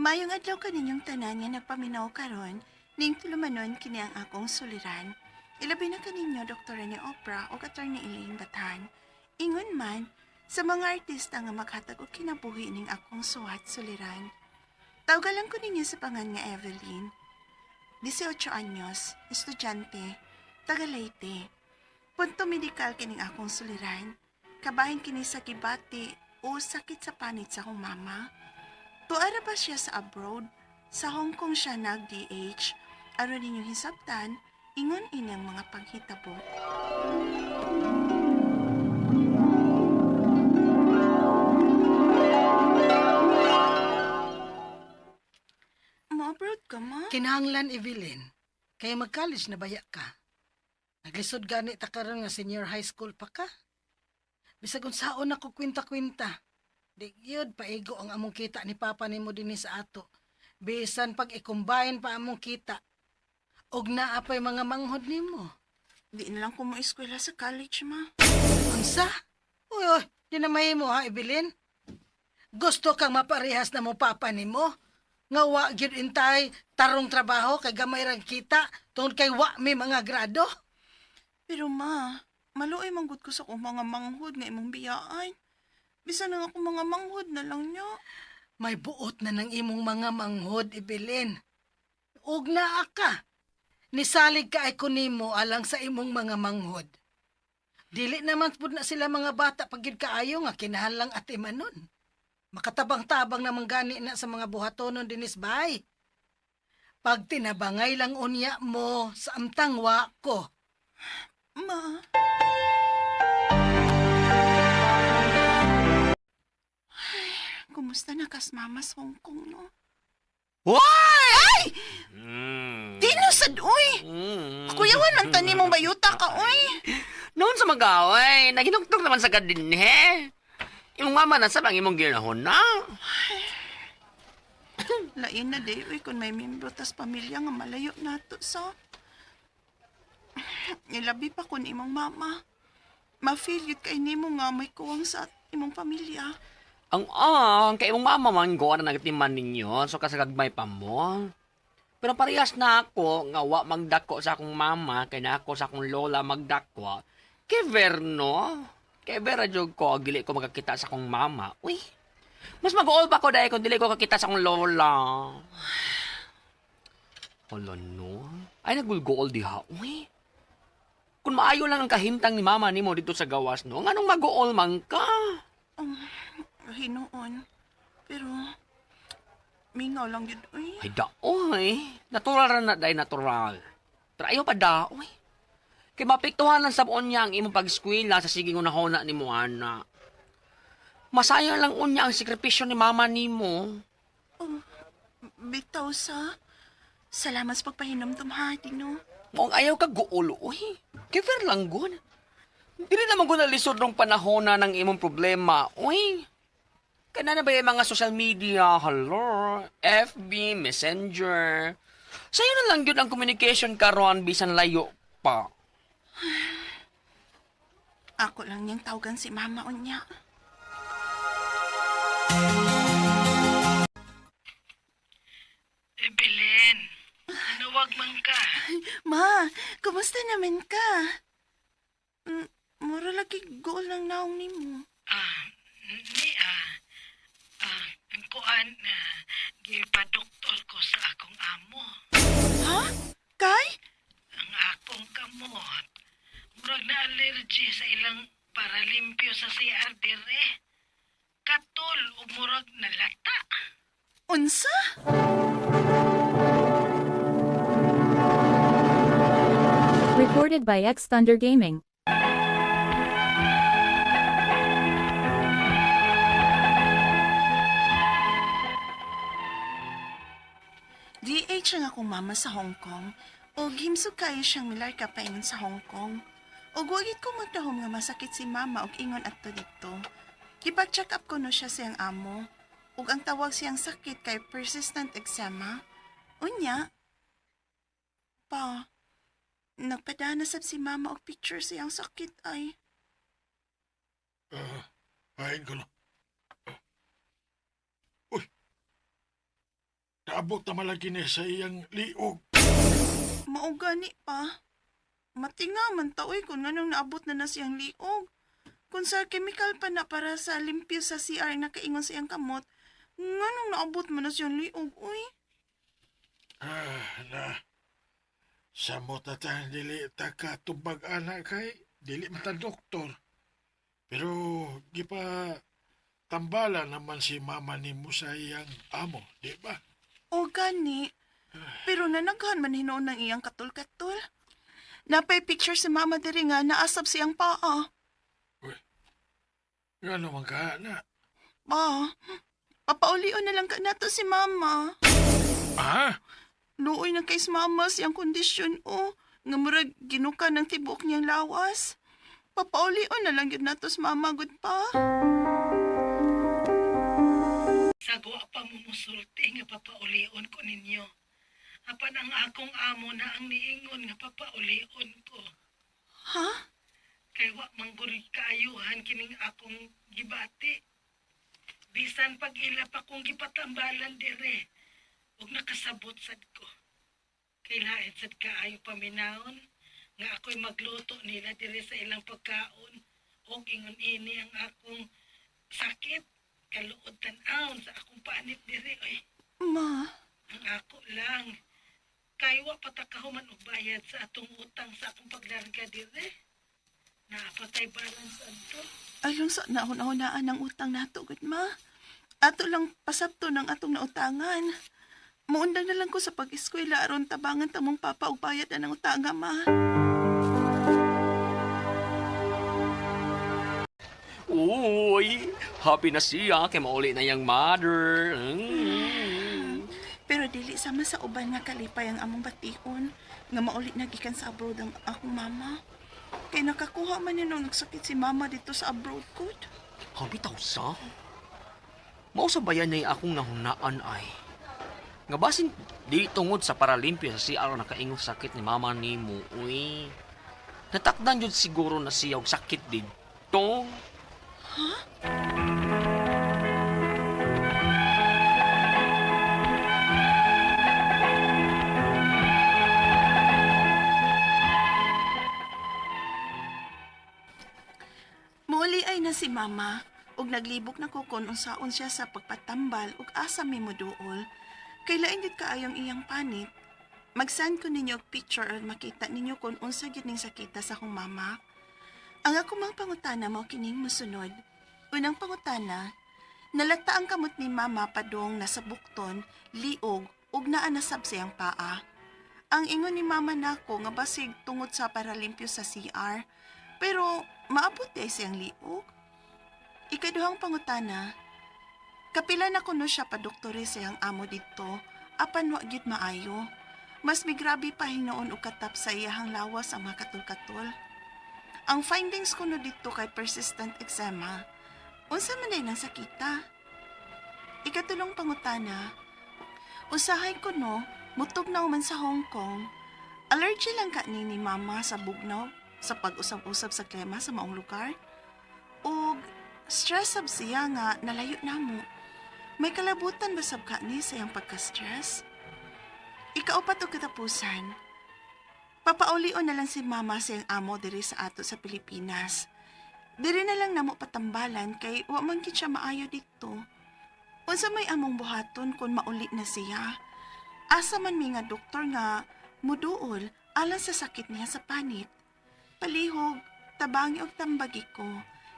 Maayong adlaw kaninyong tanan nga nagpaminaw karon ning tulumanon kini ang akong suliran. Ilabi na kaninyo Dr. Rene Oprah o Attorney Elaine Batan. Ingon man sa mga artista nga maghatag og kinabuhi ning akong suwat suliran. Tawgalan ko ninyo sa pangan nga Evelyn. 18 anyos, estudyante, taga Leyte. Punto medikal kining akong suliran. Kabahin kini sa gibati o sakit sa panit sa akong mama. Tuara ba siya sa abroad? Sa Hong Kong siya nag-DH. Aron ninyong hisabtan, ingon inyang mga panghitabo. Mo-abroad ka, ma? Kinahanglan, Evelyn, kaya mag-college na baya ka. Naglisod gani ta karon nga senior high school pa ka. Bisag unsaon ako kwinta-kwinta. Di gyud paigo ang among kita ni papa nimo dinhi sa ato. Bisan pag i-combine pa among kita. Og naa pay mga manghod nimo. Di na lang ko mo eskwela sa college, ma. Unsa? Uy, uy, di na mahimo ha, Evelyn. Gusto kang maparehas na mo papa nimo? Nga wa gyud intay tarong trabaho kay gamay ra kita tungod kay wa may mga grado. Pero ma, maluoy man gud ko sa akong mga manghod nga imong biyaan. Bisan ang akong mga manghod na lang niya. May buot na ng imong mga manghod, Evelyn. Ug naa ka. Nisalig ka ay kunimo alang sa imong mga manghod. Dili naman pud na sila mga bata pag gyud kaayo nga kinahanglang atimanon. Makatabang-tabang naman gani na sa mga buhatonon dinis bay. Pag tinabangay lang unya mo sa amtang wa ko. Ma. Ay, kumusta na kas mama sa Hong Kong, no? Why? Ay! Dino sad, uy! Kuyawan man tani mong bayuta ka, uy! Noon sa mag-away, naginugtog naman sa kadinhe. Imong mama na sa bang imong ginahon na. Lain na day, uy, kung may membro tas pamilya nga malayo nato sa. Nilabi pa kun imong mama. Ma-feel yun kay nimo nga may kuwang sa imong pamilya. Ang kay imong mama man go na nagtiman ninyo, so kasagagmay pa mo. Pero parehas na ako nga wa magdako sa akong mama kay na ako sa akong lola magdako. Kay Verno, kay Vera jud ko dili ko makakita sa akong mama. Uy. Mas mag-uol pa ko dahil kung dili ko kakita sa akong lola. Hala no. Ay nagulgool diha. Uy. Kung maayo lang ang kahimtang ni mama nimo dito sa gawas no, nganong mag-uol man ka? Hinuon. Pero, mingaw lang yun, uy. Ay, daoy. Natural ra na day natural. Pero ayaw pa daoy. Kay mapiktuhan lang sa buon niya ang imong pag-eskwela sa siging unahona ni mo, ana. Masayang lang unya ang sakripisyo ni mama nimo. Bitaw sa. Salamat sa pagpahinomdom ha, Dino. Maong ayaw ka guol, uy. Kay fair lang gun. Dili naman ko nalisod nung panahon na ng imong problema, uy. Kana na ba yung mga social media, hello, FB, Messenger. Sa'yo na lang yun ang communication karon bisan layo pa. Ako lang niyang tawagan si mama unya. Evelyn, nawag man ka. Ma, kumusta naman ka? Mura lagi goal ng naong nimo. Ah, ni ah, ah, ang kuan na gipadoktor ko sa akong amo. Ha? Kay? Ang akong kamot. Murag na allergy sa ilang paralimpyo sa CR dire. Katol ug murag nalata. Unsa? Recorded by X Thunder Gaming. DH ang akong mama sa Hong Kong. Og himsog kayo siyang milarka paingon sa Hong Kong. Og wagit ko magdahom nga masakit si mama og ingon adto didto. Gipag-check up ko no siya siyang amo. Ug ang tawag siyang sakit kay persistent eczema. Unya, pa, nagpadana sab si mama og picture siyang sakit ay. Ay, ko na. Uy! Naabot na malagi ni sa iyang liog. Mao gani pa. Matinga man ta oy kung nganong naabot na na siyang liog. Kung sa chemical pa na para sa limpyo sa CR nakaingon sa iyang kamot, nganong naabot man na siyang liog, uy. Ah, na. Samot na ta, dili ta ka tubag ana kay dili man ta doktor. Pero gipa tambala naman si mama nimo sa iyang amo, di ba? O gani. Pero nanaghan man hinuon ng iyang katul-katul. Napay picture si mama diri nga naasab siyang paa. Uy, ngano man ka na? Pa, papaulion na lang ka nato si mama. Ah? Luoy na kay si mama siyang kondisyon o. Nga murag ginuka ng tibok niyang lawas. Papaulion na lang yun nato si mama, good pa. Sagwa pa mo musulti nga papaulion ko ninyo. Apan ang akong amo na ang niingon nga papaulion ko. Ha? Kay wa manggol kaayuhan kining akong gibati. Bisan pag ila pa kong gipatambalan dire, ug nakasabot sad ko. Kay lain sad kaayo paminawon nga ako'y magluto nila dire sa ilang pagkaon ug ingon ini ang akong sakit kaluod tan-awon sa akong panit dire oy. Ma, Ang ako lang. Kay wa pa ta kahuman og bayad sa atong utang sa akong paglarga dire. Naapatay balance adto. Ayon sa nauna-unaan ang utang nato, good ma. Ato lang pasabto ng atong nautangan. Muundang na lang ko sa pag-eskwela aron tabangan tamong papa og bayad na ng utanga, ma. Uy, happy na siya kay mauli na iyang mother. Mm. Pero dili sama sa uban nga kalipay ang among bation nga mauli na gikan sa abroad ang akong mama. Kay nakakuha man yun nung nagsakit si mama dito sa abroad ko. Habitaw sa? Mao sa bayan na akong nahunaan ay. Nga basin di tungod sa paralimpyo sa CR nakaingon sa sakit ni mama nimo, uy. Natakdan jud siguro na siya og sakit didto. Muuli ay na si mama ug naglibok na ko kon unsaon siya sa pagpatambal ug asa mi moduol. Kay lain gid kaayong iyang panit. Mag-send ko ninyo og picture aron makita ninyo kung unsa gyud ning sakita sa akong mama. Ang ako mang pangutana mao kining mosunod. Unang pangutana, nalata ang kamot ni mama padung nasa bukton, liog ug naa nasab siyang paa. Ang ingon ni mama nako nga basig tungod sa paralimpyo sa CR, pero maabot di ay siyang liog. Ikaduhang pangutana, kapila na kuno siya pa doktore sa iyang amo didto, apan wa gyud maayo. Mas migrabe pa hinuon og katap sa iyahang lawas ang mga katol-katol. Ang findings kuno didto kay persistent eczema. Unsa man din ang sakita? Ikatulong pangutana, usahay kuno mutugnaw man sa Hong Kong. Allergy lang ka ni mama sa bugnaw sa pag-usab-usab sa klima sa maong lugar. Og stress sab siya nga nalayo namo. May kalabutan ba sab ka ni sa iyang pagka-stress? Ikaupat og katapusan. Papaulion na lang si mama sa iyang amo diri sa ato sa Pilipinas. Diri na lang namo patambalan kay wa man gid siya maayo didto. Unsa may among buhaton kung mauli na siya? Asa man mi nga doktor nga muduol alang sa sakit niya sa panit. Palihog, tabangi og tambagi ko.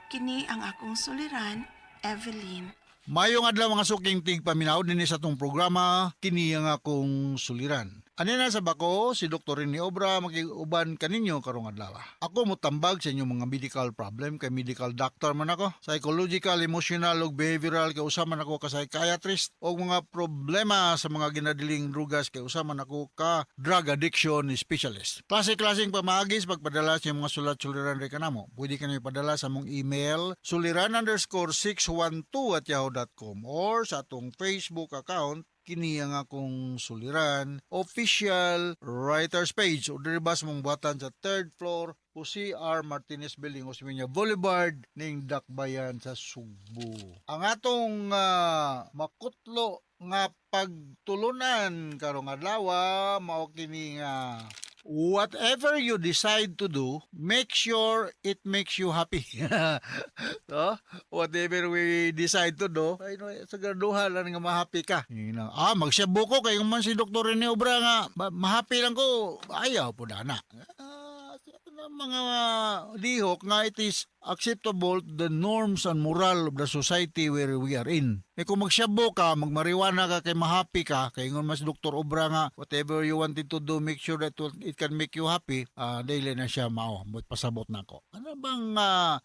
Kini ang akong suliran, Evelyn. Mayong adlaw mga suking tigpaminaw dinhi sa atong programa kini ang akong suliran. Ani na sa bako si Dr. Rene Obra makig-uban kaninyo karong adlaw. Ako motambag sa inyong mga medical problem kay medical doctor man ako. Psychological, emotional ug behavioral kay usa man ako ka psychiatrist og mga problema sa mga ginadiling drugas kay usa man ako ka drug addiction specialist. Klase-klaseng pamaagi sa pagpadala sa inyong mga sulat suliran rin kanamo. Pwede ka padala sa among email suliran_612@yahoo.com or sa atong Facebook account. Kini ang akong suliran official writers page o diri ba sa mong buhatan sa third floor Jose R. Martinez Building, Osmeña Boulevard, ning Dakbayan sa Sugbo. Ang atong makutlo nga pagtulunan karong adlaw mao kini nga whatever you decide to do, make sure it makes you happy. No? Whatever we decide to do, ay no, sa graduhan lang nga ma-happy ka. Yun lang. Magsyabo ko kay man si Dr. Rene Obra nga ma-happy lang ko. Ayaw po na na. Mga lihok nga it is acceptable to the norms and moral of the society where we are in. Eh kung magsyabo ka, magmariwana ka kay ma-happy ka, kay ingon mas Dr. Obra nga whatever you wanted to do, make sure that it can make you happy, dili na siya mao. Pasabot na ako. Ano bang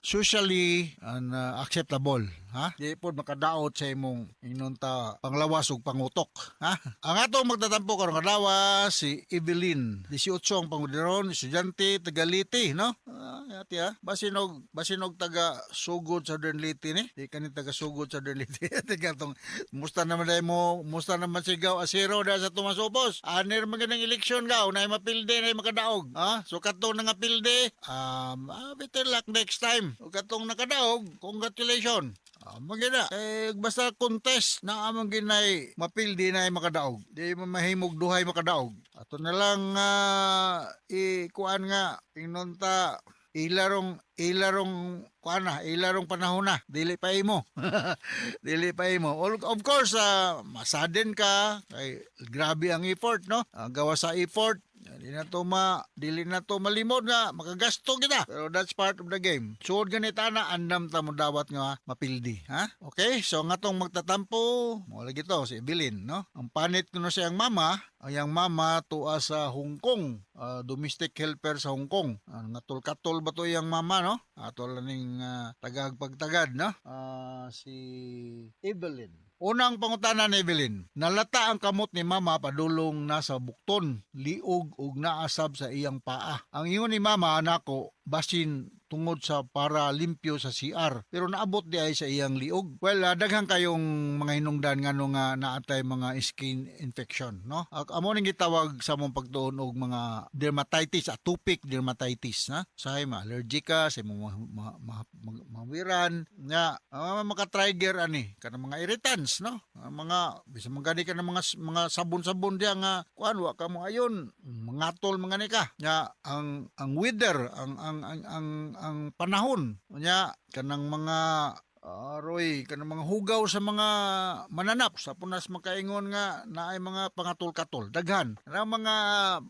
socially and acceptable, ha? Di po makadaot sa imong ingnon ta panglawas ug pangutok, ha? Ang atong magtatampo karong adlaw si Evelyn, 18 ang pangudiron, estudyante taga Leyte, no? Ati ha. Basinog taga Sugod Southern Leyte ni. Di kani taga Sugod Southern Leyte. Tiga tong musta naman dai mo, musta naman sigaw asero da sa Tomas Opos. Aner man ganang eleksyon gaw, nay mapilde, nay makadaog. Ha? So katong nga pilde, better luck next time. O katong nakadaog, congratulations. Magina. Eh, basta contest na among ginay mapildi na ay makadaog. Di mo mahimog duhay makadaog. Ato na lang ikuan nga ingnon ta ilarong kuan na, ilarong panahon na, dili pa imo. Dili pa imo. Of course, masaden ka kay grabe ang effort, no? Gawa sa effort, dili na to malimod nga makagasto kita. Pero that's part of the game. Suod ganita na andam ta mo dawat nga mapildi, ha? Okay, so nga tong magtatampo, mo lagi to si Evelyn, no? Ang panit kuno siyang mama, ang iyang mama tuwa sa Hong Kong, domestic helper sa Hong Kong. Nga katol ba to iyang mama, no? Ato lang ning tagagpagtagad, no? Si Evelyn. Unang pangutana ni Evelyn, nalata ang kamot ni mama padulong nasa bukton, liog ug naasab sa iyang paa. Ang ingon ni mama nako, basin tungod sa para limpyo sa CR pero naabot di ay sa iyang liog. Well, daghang kayong mga hinungdan ngano nga naatay mga skin infection, no? Amo ning gitawag sa among pagtuon og mga dermatitis, atopic dermatitis, na. Sahay ma allergic ka sa imong mawiran nga maka-trigger ani kanang mga irritants, no? Mga bisan man gani ka ng mga sabon-sabon diya nga kuan wa ka mo ayon mangatol mga ni ka. Nya ang weather, ang panahon nya kanang mga aroy kanang mga hugaw sa mga mananap sa punas makaingon nga naay mga pangatol-katol daghan ang mga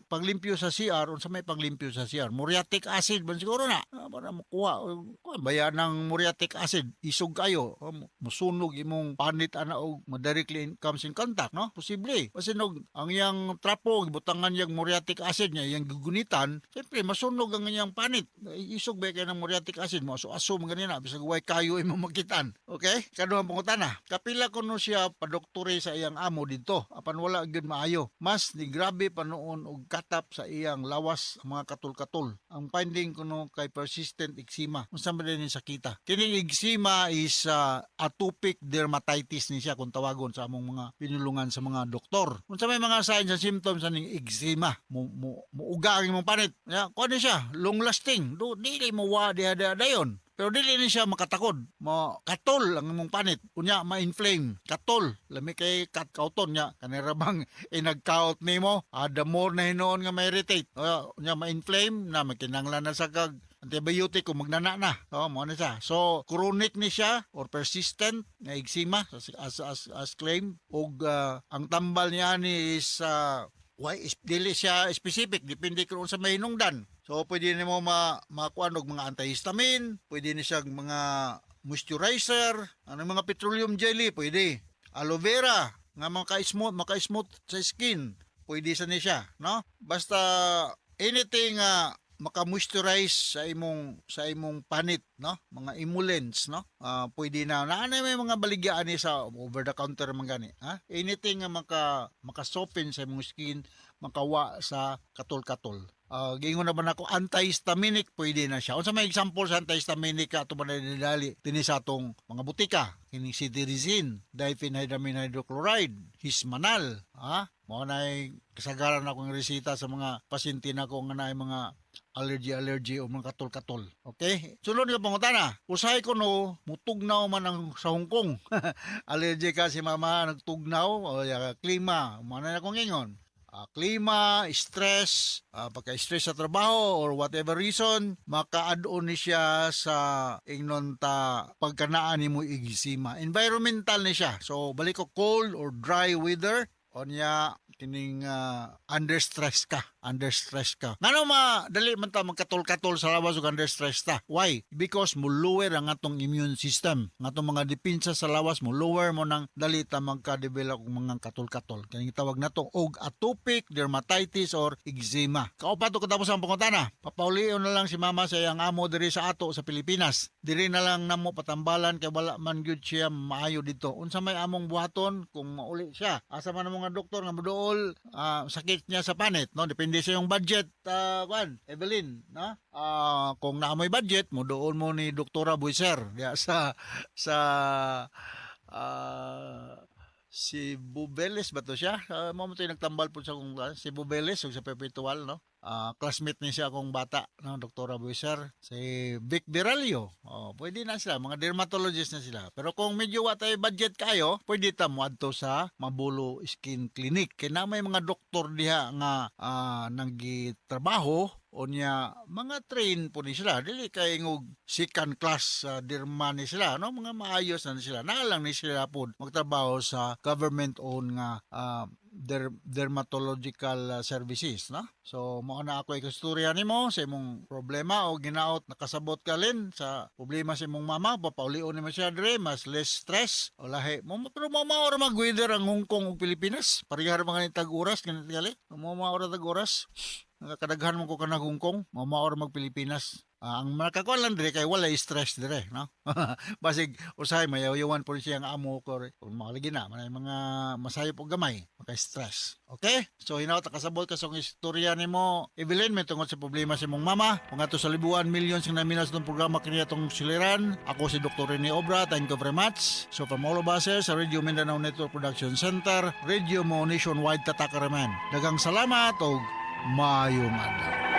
paglimpyo sa CR. Unsa may paglimpyo sa CR? Muriatic acid man siguro na, para makuha kuha baya ng muriatic acid, isog kayo, musunog imong panit ana og ma-directly comes in contact, no? Posible basinog ang iyang trapo gibutangan yang muriatic acid niya iyang gugunitan, siyempre masunog ang iyang panit. Isog ba kay ng muriatic acid mo aso-aso man ganina bisag way kayo imo makitan. Okay, kaduhang pangutana, kapila kuno siya padoktore sa iyang amo didto apan wala gyud maayo. Mas ni grabe pa noon og katap sa iyang lawas ang mga katol-katol. Ang finding kuno kay persistent eczema. Unsa man din sakita kining eczema is atopic dermatitis ni siya kung tawagon sa among mga pinulungan sa mga doktor. Unsa may mga signs and symptoms aning eczema? Mo muuga ang imong panit ya, kuan ni siya long lasting, do dili mo wa diha diha dayon. Pero dili ni siya makatakod. Mo katol ang imong panit. Unya ma-inflame. Katol. Lami kay kat kauton nya. Kanira bang inagkaot nimo? The more na hinuon nga ma-irritate. Unya ma-inflame na makinanglan na sa kag antibiotic kung magnana na. So, mo na siya. So, chronic ni siya or persistent nga eczema as claim. Og ang tambal niya ni is why is dili siya specific, depende kung unsa may hinungdan. So pwede nimo makuan og mga antihistamine, pwede ni siya mga moisturizer, ano mga petroleum jelly pwede. Aloe vera nga maka-smooth sa skin, pwede sa ni siya, no? Basta anything nga maka-moisturize sa imong panit, no? Mga emollients, no? Pwede na. Naana may mga baligyaan ni sa over the counter man gani, ha? Anything nga maka maka-soften sa imong skin, makawa sa katol-katol. Giingon na ba nako antihistaminic, pwede na siya. Unsa may example sa antihistaminic ka ato man dinali dinhi sa atong mga butika? Kining cetirizine, diphenhydramine hydrochloride, Hismanal, ha? Mao nay kasagaran akong resita sa mga pasyente nako nga naay mga allergy allergy o mga katol-katol. Okay? Sunod nga pangutana. Usahay ko no, mutugnaw man ang sa Hong Kong. Allergy ka si mama nagtugnaw o ya, klima. Mao na akong ingon. Klima, stress, pagka-stress sa trabaho or whatever reason, maka-add-on ni siya sa ingnon ta pagkanaan nimo eczema. Environmental ni siya. So balik ko, cold or dry weather, onya kining under stress ka, under stress ka. Ngano ma dali man ta magkatol-katol sa lawas ug under stress ta? Why? Because mo lower ang atong immune system, ang atong mga depensa sa lawas mo lower, mo nang dali ta magka-develop og mga katol-katol, kining tawag nato og atopic dermatitis or eczema. Kaupat to katapos ang pangutana. Papaulion na lang si mama sa iyang amo diri sa ato sa Pilipinas. Diri na lang namo patambalan kay wala man gyud siya maayo dito. Unsa may among buhaton kung mauli siya? Asa man ang mga doktor nga moduol sakit niya sa panit, no? Depende sa iyong budget, kwan, Evelyn, no? Kung naa moy budget, mo doon mo ni Doktora Buiser diya sa si Bubeles ba to siya? Mo mo to yung nagtambal po sa kung si Bubeles ug sa Perpetual, no? Classmate ni siya akong bata, no, Doktora Buiser, si Vic Viralio. Oh, pwede na sila, mga dermatologist na sila. Pero kung medyo wa tayo budget kayo, pwede ta moadto sa Mabulo Skin Clinic. Kay na may mga doktor diha nga nanggitrabaho, unya mga train po ni sila, dili kay ngog second class sa derma ni sila, no? Mga maayos na ni sila, naa lang ni sila pod magtrabaho sa government owned nga dermatological services, no? So mao na ako ikastorya nimo sa imong problema o ginaot nakasabot ka lin sa problema sa imong mama. Papaulion nimo siya dire, mas less stress o lahi mo. Pero mo mao ra mag weather ang Hong Kong ug Pilipinas, pareha ra mga tag oras ganit gali, mo mao ra tag oras. Nakakadaghan mo ko kanag Hong Kong, mao ra mag Pilipinas. Ang makakuan lang dire kay wala stress dire, no? Basig usahay mayaw-yawan po siya ang amo ko. Kung makalagi na, manay mga masayop og gamay, maka-stress. Okay? So hinaot nakasabot ka sa akong istorya nimo, Evelyn, may tungod sa problema sa imong mama. Kung ato sa libuan, millions ang naminaw sa itong programa kini atong suliran. Ako si Dr. Rene Obra. Thank you very much. So from all of us here sa Radio Mindanao Network Production Center, Radio Mo Nationwide, Tatakaraman. Daghang salamat og maayong adlaw.